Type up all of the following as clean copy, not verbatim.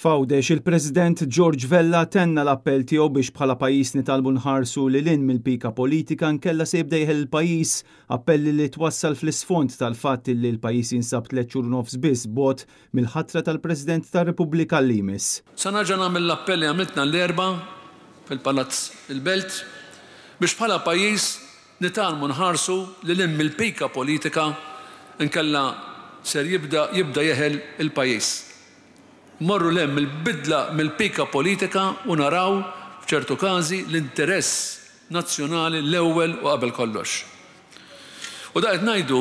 F'Għawdex, il-President George Vella tenna l-appell tiegħu biex bħala pajjiż nitgħallmu nħarsu lil hinn mill-pika politika nkella se jibda jeħel il-pajjiż, appell li twassal fl-isfond tal-fatt li l-pajjiż jinsab 3 xhur u nofs biss bogħod mill-ħatra tal-President tar-Repubblika li jmiss. Se nerġa' nagħmel l-appell li għamilt nhar l-Erbgħa fil-Palazz il-Belt biex bħala pajjiż nitgħallmu nħarsu lil hinn mill-pika politika nkella ser jibda jibda jeħel il-pajjiż. Mmorru 'l hemm mill-bidla mill-pika politika u naraw, f'ċertu każi, l-interess nazzjonali l-ewwel u qabel kollox. U dan qed ngħidu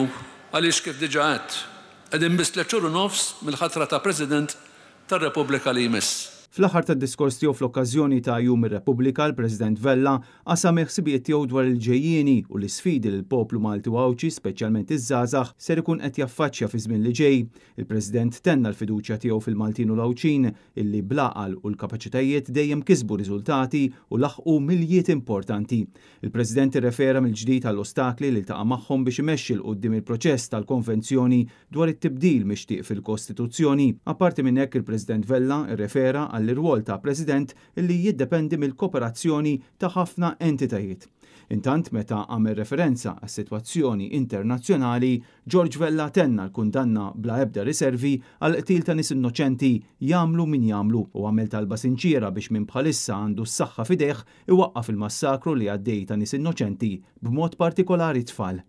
għaliex kif diġà għedt, qegħdin biss 3 xhur u nofs mill-ħatra ta' President tar-Repubblika li jmiss. Fl-aħħar tad-diskors tiegħu fl-okkażjoni ta' Jum ir-Repubblika, l-President Vella qasam il-ħsibijiet tiegħu dwar il-ġejjieni u l-isfidi li l-poplu Malti u Għawdxi, speċjalment iż-żgħażagħ, ser ikun qed jaffaċċja fi żmien li ġej. Il-President tenna l-fiduċja tiegħu fil-Maltin u l-Għawdxin illi bl-għaqal u l-kapaċitajiet dejjem kisbu riżultati u laħqu miljiet importanti. Il-President irrefera mill-ġdid għall-ostakli li ltaqa' magħhom biex imexxi 'l quddiem il-proċess tal-konvenzjoni dwar it-tibdil mixtieq fil-Kostituzzjoni. Apparti minn hekk, il-President Vella rrefera għall-irwol ta' President illi jiddependi mill-kooperazzjoni ta' ħafna entitajiet. Intant, meta għamel referenza għas-sitwazzjoni internazzjonali, George Vella tenna l-kundanna bla ebda riservi għall-qtil ta' nies innoċenti, jagħmlu min jagħmlu, u għamel talba sinċiera biex min bħalissa għandu s-saħħa f'idejh iwaqqaf il-massakru li għaddej ta' nies innoċenti, b'mod partikolari tfal.